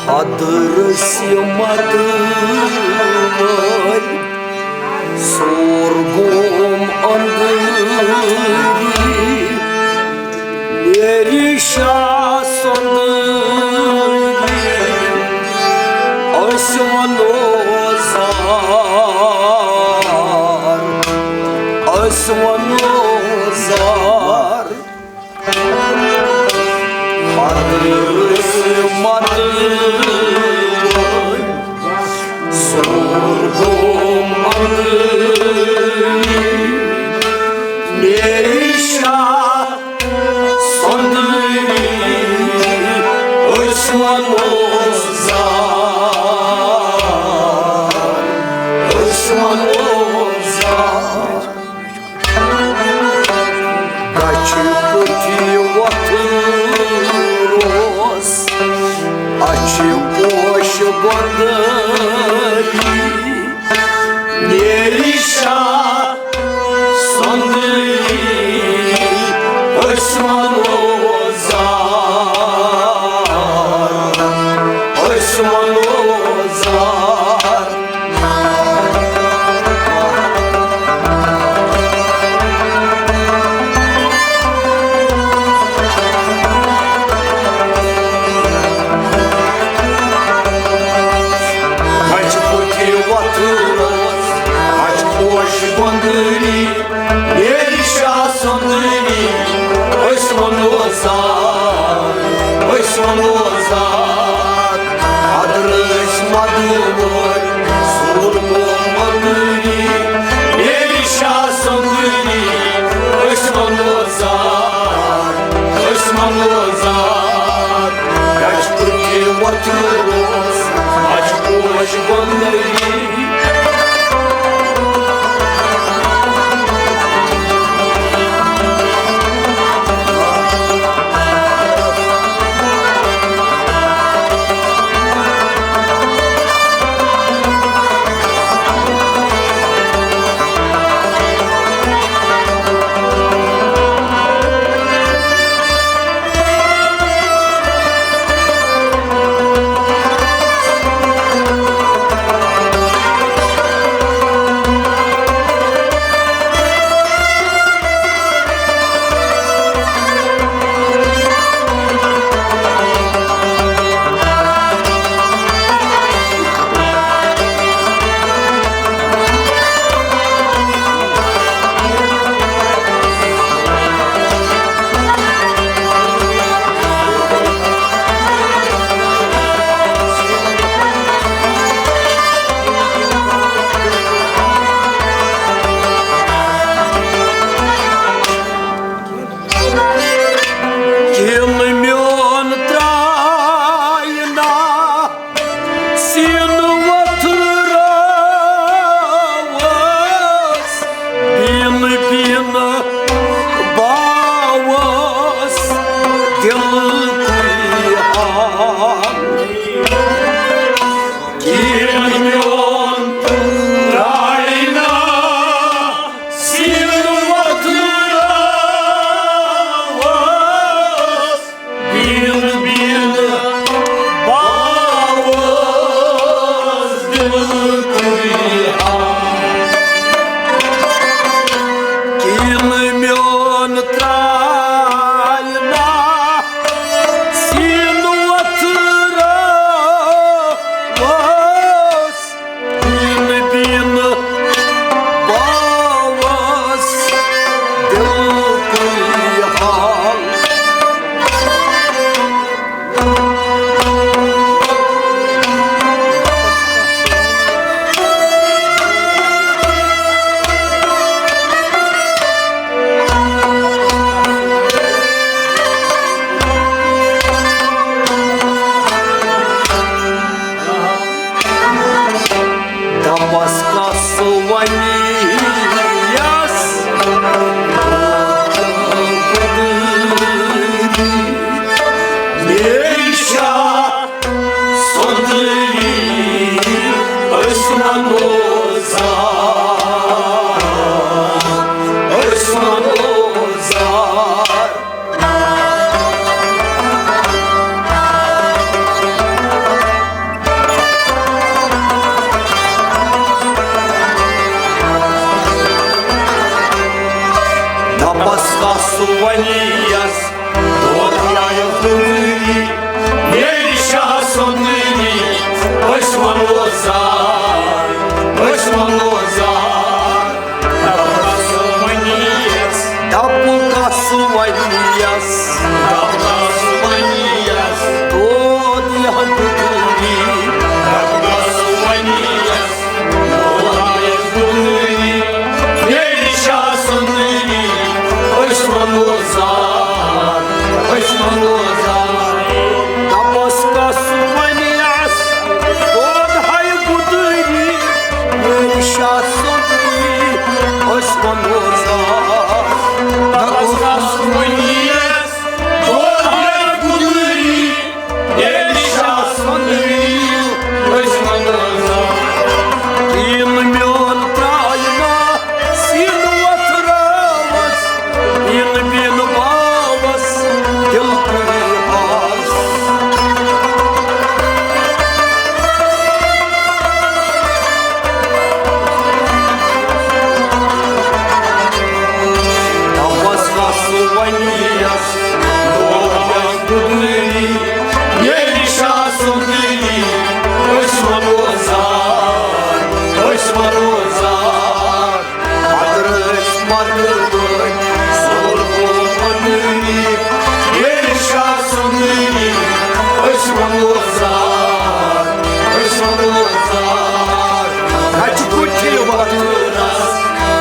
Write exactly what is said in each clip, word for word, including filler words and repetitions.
حضرت مدد وٲلۍ سورگوم أنٛدری، میری شاہ سۄنٛدری، أسۍ وَنو زار، أسۍ وَنو زار۔ حضرت مدد وٲلۍ سورگوم أنٛدری، میری شاہ سۄنٛدری، أسۍ وَنو زار، أسۍ وَنو زار۔ گچھِ پُتھِ وۄتھٕ روس، اَچھِ پوش گۄندٲلی، میری شاہ سۄنٛدری، أسۍ وَنو زار، أسۍ وَنو زار۔ گچھِ پُتھِ وۄتھٕ روس، اَچھِ پوش گۄندٲلی، میری شاہ سۄنٛدری، أسۍ وَنو زار، أسۍ وَنو زار۔ حضرت مدد وٲلۍ سورگوم أنٛدری، میری شاہ سۄنٛدری، أسۍ وَنو زار، أسۍ وَنو زار۔ گچھِ پُتھِ وۄتھٕ روس، اَچھِ پوش گۄندٲلی۔ کِنہٕ میون ترٛایہِ نا سیٖنہٕ وۄتھٕ رٲوَس، بیٖنہٕ بیٖنہٕ باوَس دِلہٕ کُلہِ ہان۔ کِنہٕ میون ترٛایہِ نا سیٖنہٕ وۄتھٕ رٲوَس، بیٖنہٕ بیٖنہٕ باوَس دِلہٕ کُلہِ ہان۔ کِنہٕ میون ترٛایہِ نا سیٖنہٕ وۄتھٕ رٲوَس، بیٖنہٕ بیٖنہٕ باوَس دِلہٕ کُلہِ ہان۔ یس دۄد ہایو تُلری، ییٚلہِ شاہ سۄنری، أسۍ وَنو زار، أسۍ وَنو زار۔ دَپُکھ سُہ وَنہِ یَس، دَپُکھ سُہ وَنہِ یَس، دَپُکھ سُہ وَنہِ یَس، دۄد یہِ ہن تُلری، دَپُکھ سُہ وَنہِ یَس۔ دَپس کس ونیس، دۄد ہاے گُدٕری، میٲنۍ شاہ سۄنری، أسۍ ونو زار۔ دَپس کس ونیس، دۄد ہاے گُدٕری، ییٚلہِ شاہ سۄنری، أسۍ وَنو زار۔ یِم میون ترٛاوِ نا سیٖنہٕ وۄتھراوَس، یِم بیٖنہٕ باوَس دِل کٔرِہَس۔ دَپس کس ونیس، دۄد ہاے گُدٕری، ییٚلہِ شاہ سۄنری، أسۍ وَنو زار، أسۍ وَنو زار۔ مگر أسۍ مَرنہٕ وٲلۍ، سورُے وَنٲنی، ییٚلہِ شاہ سۄنری، أسۍ وَنو زار، أسۍ وَنو زار۔ اَتہِ کُٹھِ وَتھرَس،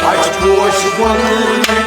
اَتہِ پوش وَنٲنی۔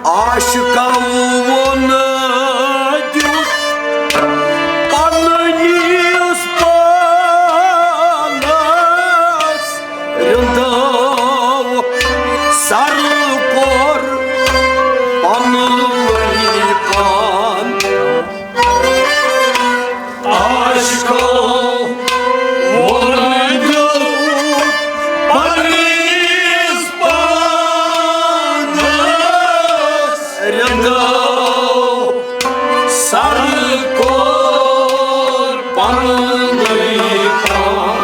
عاشقو ووٚن دیُت پننِس پانس، رِندو سر کوٚر پننُے پان۔ عاشقو ووٚن دیُت پننِس پانس، رِندو سر کوٚر پننُے پان۔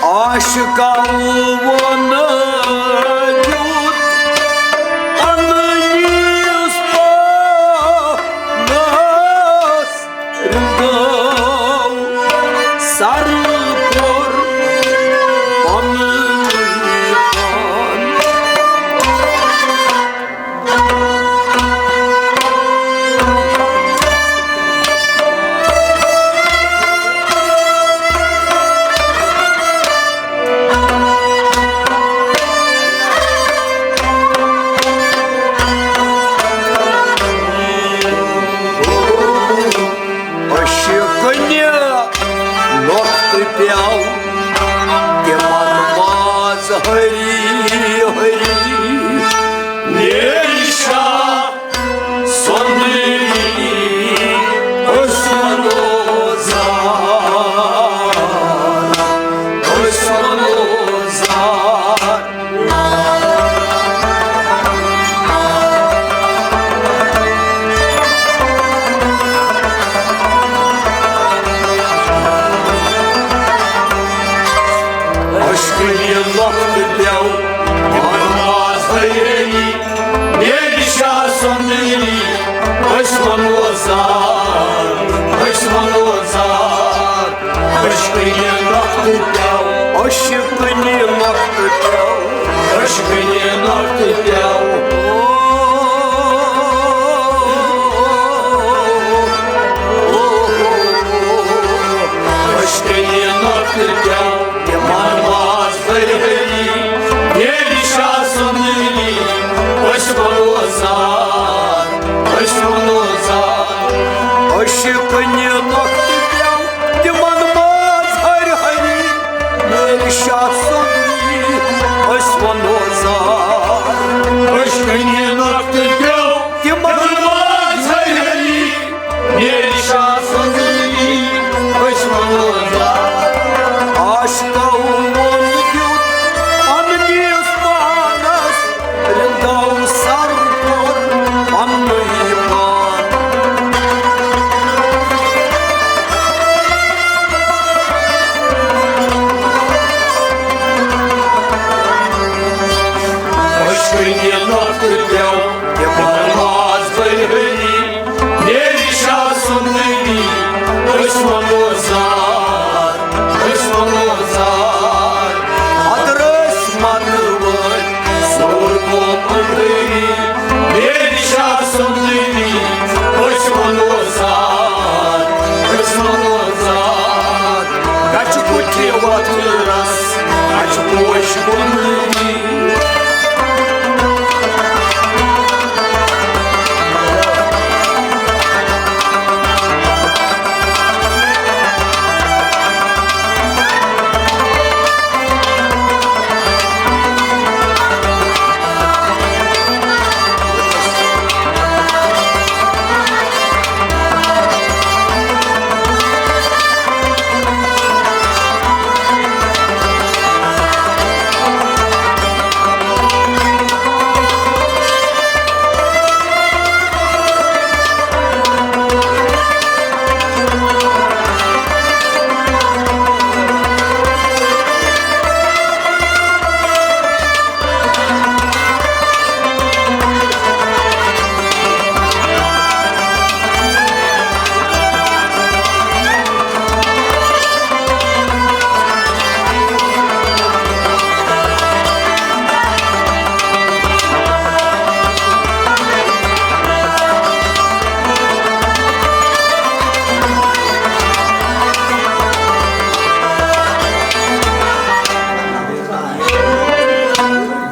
عاشقو ووٚن دیُت پننِس پانس، رِندو سر کوٚر پننُے پان۔ کنہِ نۄقطہٕ پیٚو۔ أچھ کنہِ نۄقطہٕ پیٚو۔ أچھ کنہِ نۄقطہٕ پیٚو۔ أچھ کنہِ نۄقطہٕ پیٚو۔ تِمن منٛز ہری ہری، میٲنۍ شاہ سُندری، أسۍ وَنو زار، أسۍ وَنو زار۔ أچھ کنہِ نۄقطہٕ پیٚو۔ تِمن منٛز ہری ہری، میٲنۍ شاہ سُندری، أسۍ وَنو زار۔ أچھ کنہِ نۄقطہٕ پیٚو۔ تِمن منٛز ہری ہری، میٲنۍ شاہ سُندری، أسۍ وَنو زار۔ عاشقو ووٚن دیُت پننِس پانس، رِندو سر کوٚر پننُے پان۔ أچھ کنہِ نۄقطہٕ پیٚو، تِمن منٛز ہری ہری، میٲنۍ شاہ سُندری، أسۍ وَنو زار، أسۍ وَنو زار۔ ادرس مت وٲلۍ سور گوٚو أنٛدری، میٲنۍ شاہ سُندری، أسۍ وَنو زار، أسۍ وَنو زار۔ گچھِ کُٹھِ وۄتھرس، اچھِ پوش گُلری۔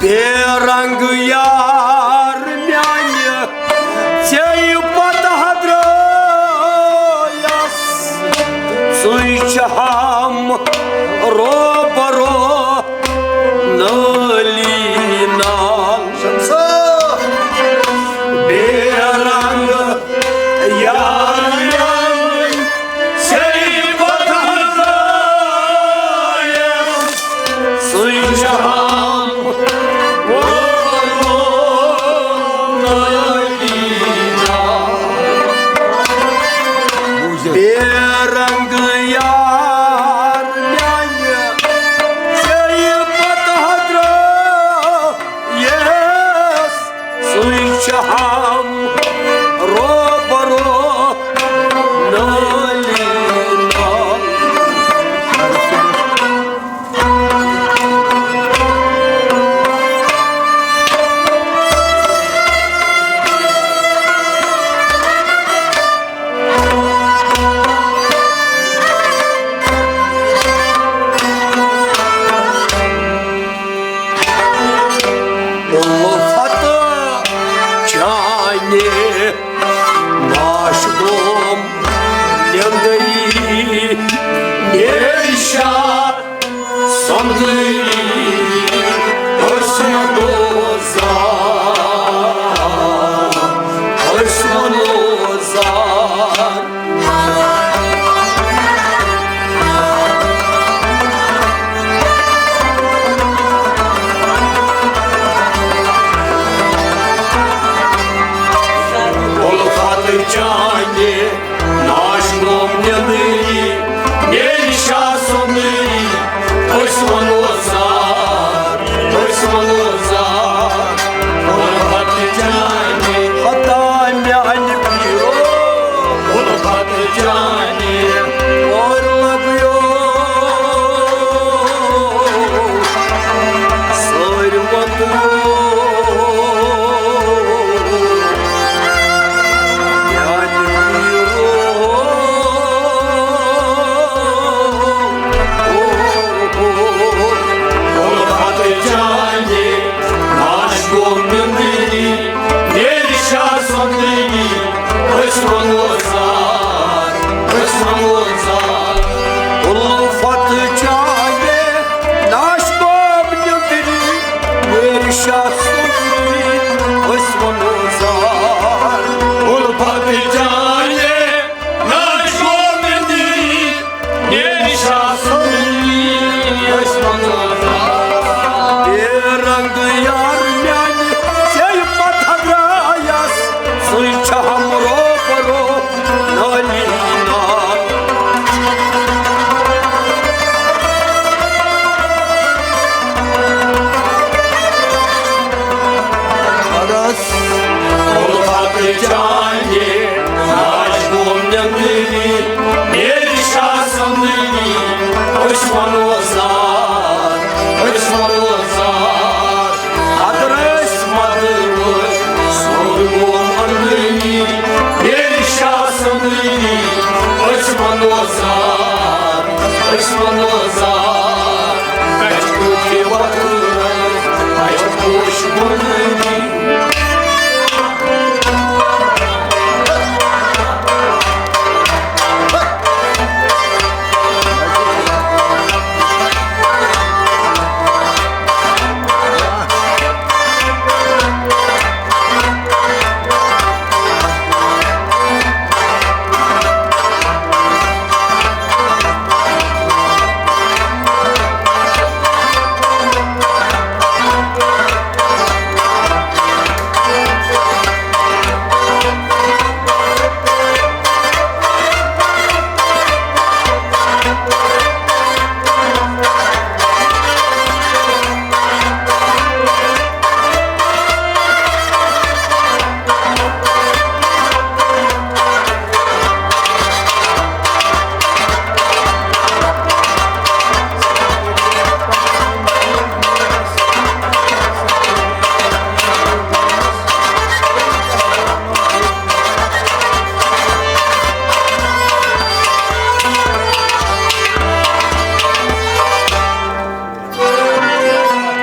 بے رنگ یار میانہِ، ژے پتہٕ ہدرٲیس، سُے چھُ ہم روبرو نٲلی نال۔ بے رنگ یار میانہِ، ژے پتہٕ ہدرٲیس، سُے چھُ ہم بے رنگ یار میانہِ، ژے پتہٕ ہدرٲیس، سُے چھُ ہم روبرو نٲلی نال۔ الفت چانہِ ناش گوم نیندری، میرشا سندری، حسن دوزار، حسن دوزار۔ الفت چانہِ ناش گوم نیندری، میرشا سندری، أسۍ وَنو زار، أسۍ وَنو زار۔ الفت چانہِ، ہتا میانہِ پیرو، الفت چانہِ، اور لگیو وَنو زار، أسۍ وَنو زار، اگر أسۍ مَدٕ وٲتۍ، سون قوم اَندٲنی، میرِ شاہ سَندٲنی، أسۍ وَنو زار، أسۍ وَنو زار، کَچہِ کُٹھِ وَتھٕ رَلہٕ، اَتہِ پوش بُنٲنی۔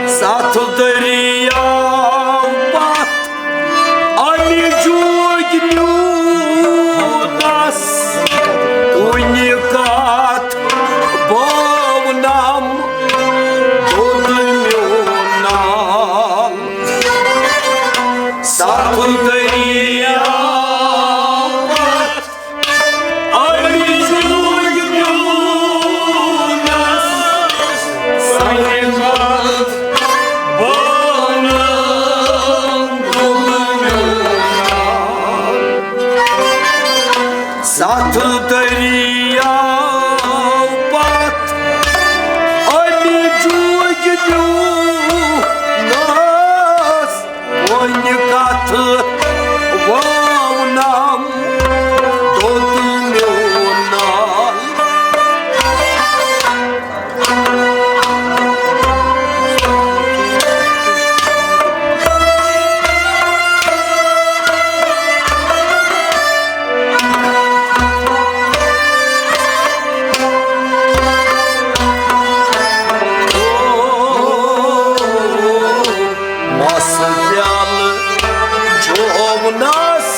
ستھ دٔریاو پتھ امہِ جوگہِ نیوٗنس، کُنہِ کتھ بٲونم دوٚد میون نال۔ ستھ دٔریاو پتھ ستھ دٔریاو پتھ امہِ جوگہِ نیوٗنس، وۄنۍ کتھ وونم دوٚد میون نال۔ مَس پیالہٕ چوونَس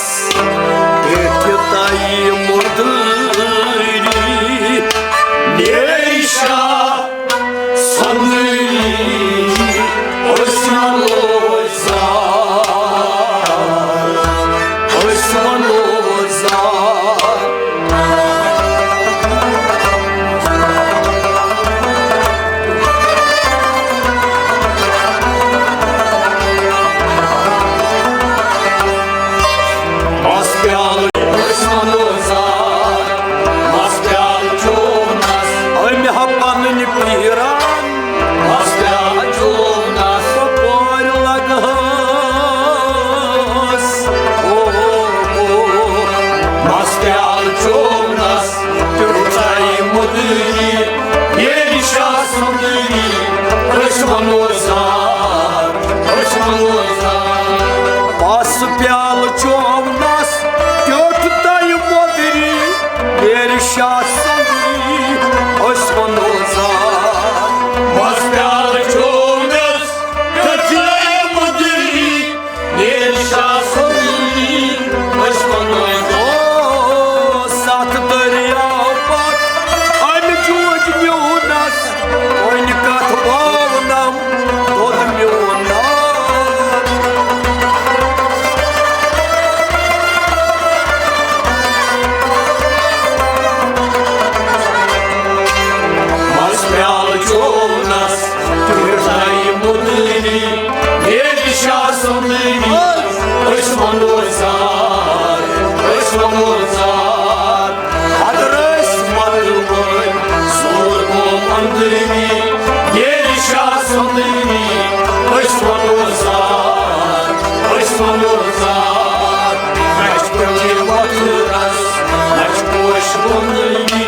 پیٚٹھِ تَیہِ مٔدٕرِ، نیشا سۄنٛدٕری، أسۍ وَنو زار، أسۍ وَنو زار۔ مَس پیالہٕ أسۍ وَنو زار، مَس پیالہٕ چوونَس۔ أمۍ ہا پَنٕنۍ پیٖران، مَس پیالہٕ چوونَس۔ پورِ لگہس۔ او، او، مَس پیالہٕ چوونَس۔ تیُتھ ژایہِ مٔدٕری، ییٚلہِ شاہ سُنٛدٕری، أسۍ وَنو زار، أسۍ وَنو زار۔ مَس پیالہٕ چوونَس، تیُتھ ژایہِ مٔدٕری، ییٚلہِ شاہ سُنٛدٕری، أسۍ وَنو زار۔ مَس پیالہٕ چوونَس، تیُتھ ژایہِ مٔدٕری، نیرِ شاہ سُنٛدٕری، أسۍ وَنو۔ او، ستھ دٔریاو پتھ اَمہِ جوگہِ نیوٗنَس، وۄنۍ کتھ وونم دوٚد میون نال۔ مَس پیالہٕ چوونَس، تیُتھ ژایہِ مٔدٕری، ییٚلہِ شاہ سُنٛدٕری، أسۍ وَنو زار، أسۍ وَنو زار۔ اگر أسۍ مَدٕ وٲتۍ، سون قوم اَندٲنی، ییٚلہِ شاہ سُنٛدٕری، أسۍ وَنو زار، أسۍ وَنو زار۔ نہ چھِ کُنہِ وَتھرَس، نہ چھِ پوش وُنٲنی۔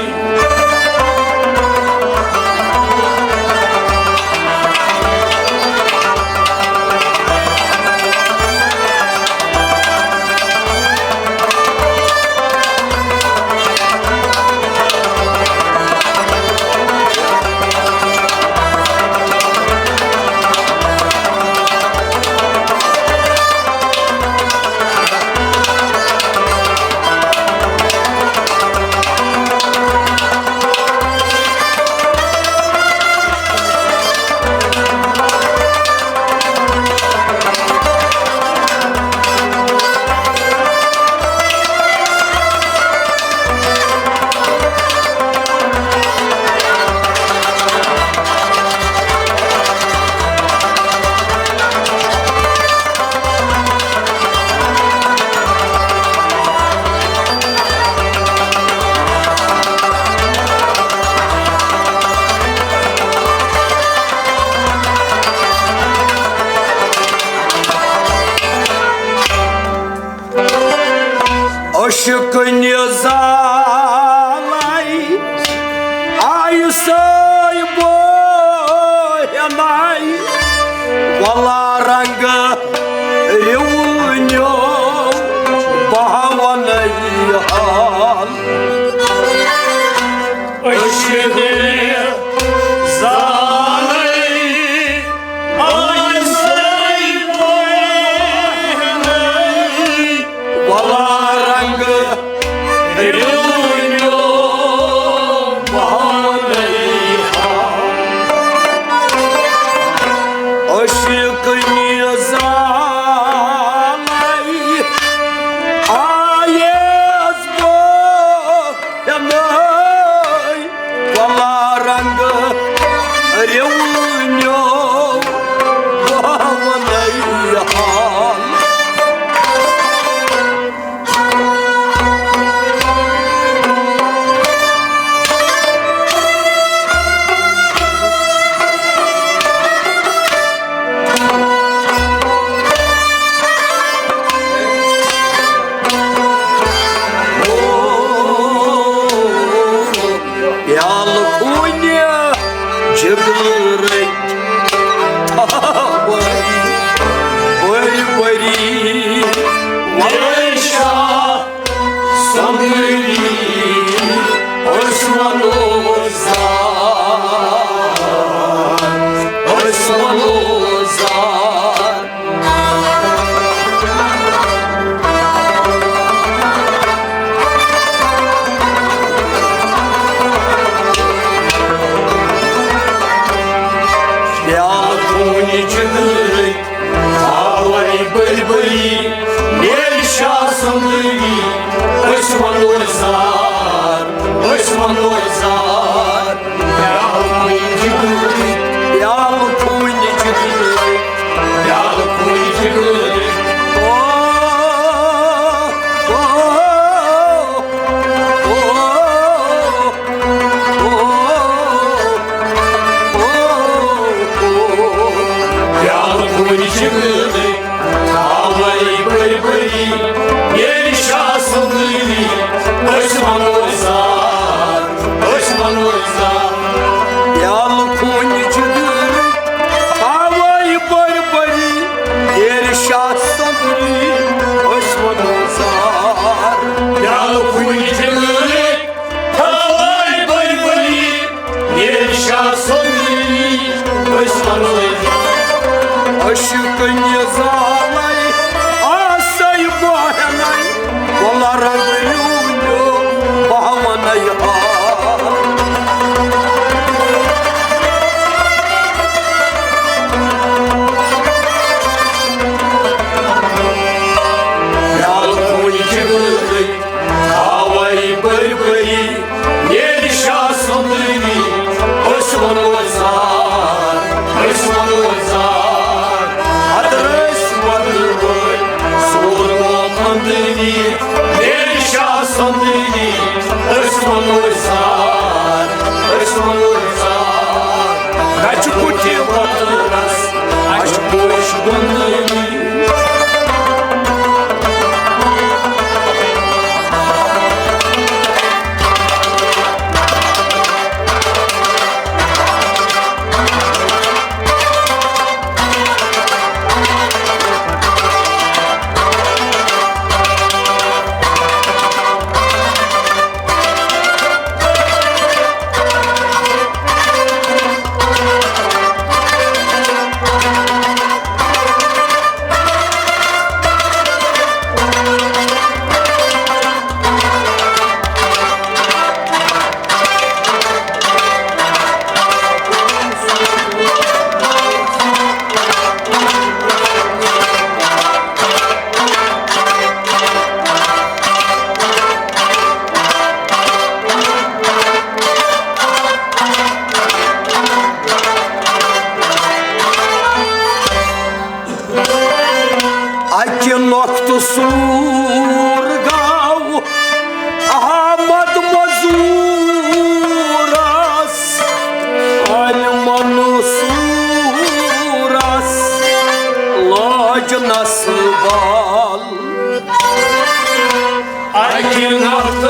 زالے آیہِ سٲے بوہناے، ولا رنگ ریونیو بہاونے حال۔ عشق زالے آیہِ سٲے بوہناے، ولا رنگ ریونیو بہاونے حال۔ عشق زالے آیس بوہناے، ولا رنگ ریونیو بہاونے حال۔ پیالہٕ خوٗنہِ جگرٕکۍ تھاوَے بٔرۍ بٔرۍ، وۄنۍ شاہ سۄنٛدٕری، أسۍ وَنو زار، أسۍ وَنو زار۔ پیالہٕ خوٗنہِ جگرٕکۍ تھاوَے بٔرۍ بٔرۍ، نیرِ شاہ سۄنٛدٕری، أسۍ وَنو زار، أسۍ وَنو زار۔ پیالہٕ خوٗنہِ جگرٕکۍ، پیالہٕ خوٗنہِ جگرٕکۍ، پیالہٕ خوٗنہِ جگرٕکۍ۔ او، او، او، او، او، او۔ پیالہٕ خوٗنہِ جگرٕکۍ تھاوَے بٔرۍ بٔرۍ، نیرِ شاہ سۄنٛدٕری، أسۍ وَنو زار، أسۍ وَنو زار۔ پیالہٕ خوٗنہِ جگرٕکۍ تھاوَے بٔرۍ بٔرۍ، نیرِ شاہ سۄنٛدٕری، أسۍ وَنو زار۔ پیالہٕ خوٗنہِ جگرٕکۍ تھاوَے بٔرۍ بٔرۍ، نیرِ شاہ سۄنٛدٕری، أسۍ وَنو۔ عشقٕنۍ زالے آسے بوہناے، ولا رنگ ریونیو بہاونے حال۔ پیالہٕ خوٗنہِ جگرٕکۍ تھاوَے بٔرۍ بٔرۍ، نیرِ شاہ سۄنٛدٕری، أسۍ وَنو زار، أسۍ وَنو زار۔ اَدٕ رٔسۍ وَدٕ وٲلۍ، سوٗر گوٚو خانٛدٕری، نیرِ شاہ سۄنٛدٕری، أسۍ وَنو زار، أسۍ وَنو زار۔ اَسہِ چھُ کُٹھِ وطنَس، اَسہِ چھُ پوش گُلدٲنی۔ اَکہِ نۄقطہٕ سوٗر گوٚو احمد مزوٗرس، علم منصوٗرس لٲج نس بال۔ اَکہِ نۄقطہٕ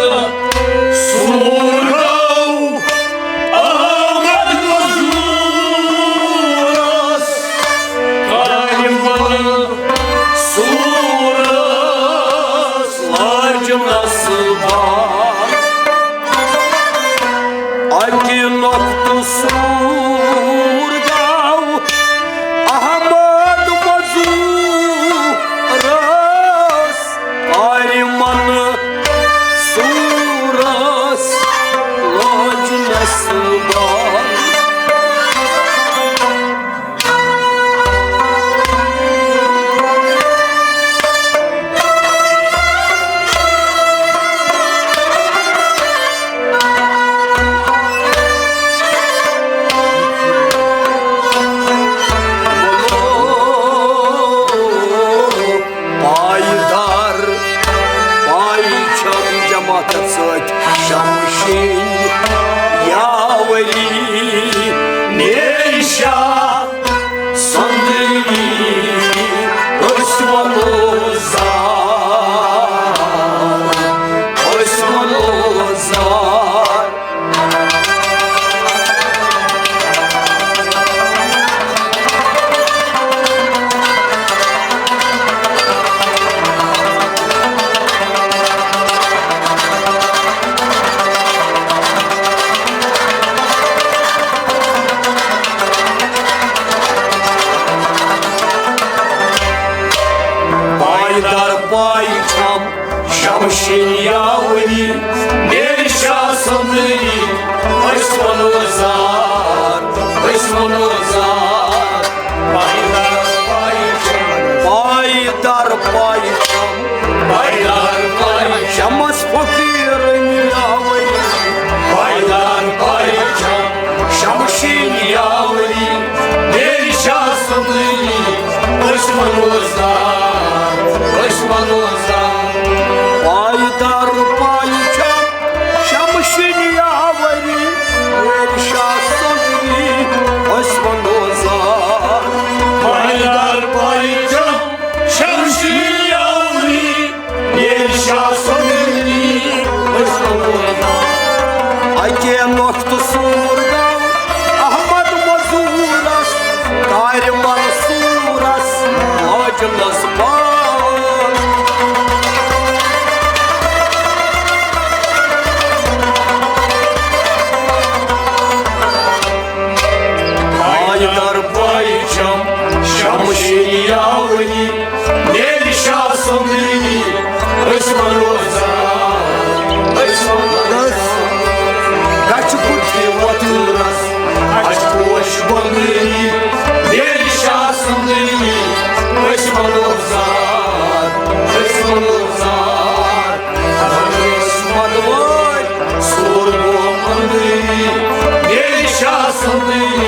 سۭتۍ شمشین یاوری، نیرِ شاہ سندری، أسۍ ونو زار، أسۍ ونو زار۔ پایدار پایہِ چھم شمشین یاوری، نیرِ شاہ سندری، أسۍ ونو زار، أسۍ ونو زار۔ پایدار پایہِ چھم، پایدار پایہِ چھم، پایدار پایہِ چھم۔ شمس فقیرن یاوری، پایدار پایہِ چھم شمشین یاوری، نیرِ شاہ سندری، أسۍ ونو زار، أسۍ ونو زار۔ پایدار پایہِ چھم شمشین یاوری، نیرِ شاہ سندری، أسۍ ونو زار۔ پایدار پایہِ چھم شمشین یاوری، نیرِ شاہ سندری، أسۍ ونو زار۔ اکے نۄختہٕ سوٗر گوٚو احمد مزوٗرس، کارِ منصوٗرس لٲجنس باز۔ پایدار پایہِ چھم شمشین یاوری، نیرِ شاہ سندری، أسۍ ونو زار، أسۍ ونو زار۔ گچھِ کُٹھِ وۄتھرس، اچھِ پوش بندری، نیرِ شاہ سندری، أسۍ ونو زار، أسۍ ونو زار۔ أسۍ ونو زار۔ سور گوٚو اندری، نیرِ شاہ سندری،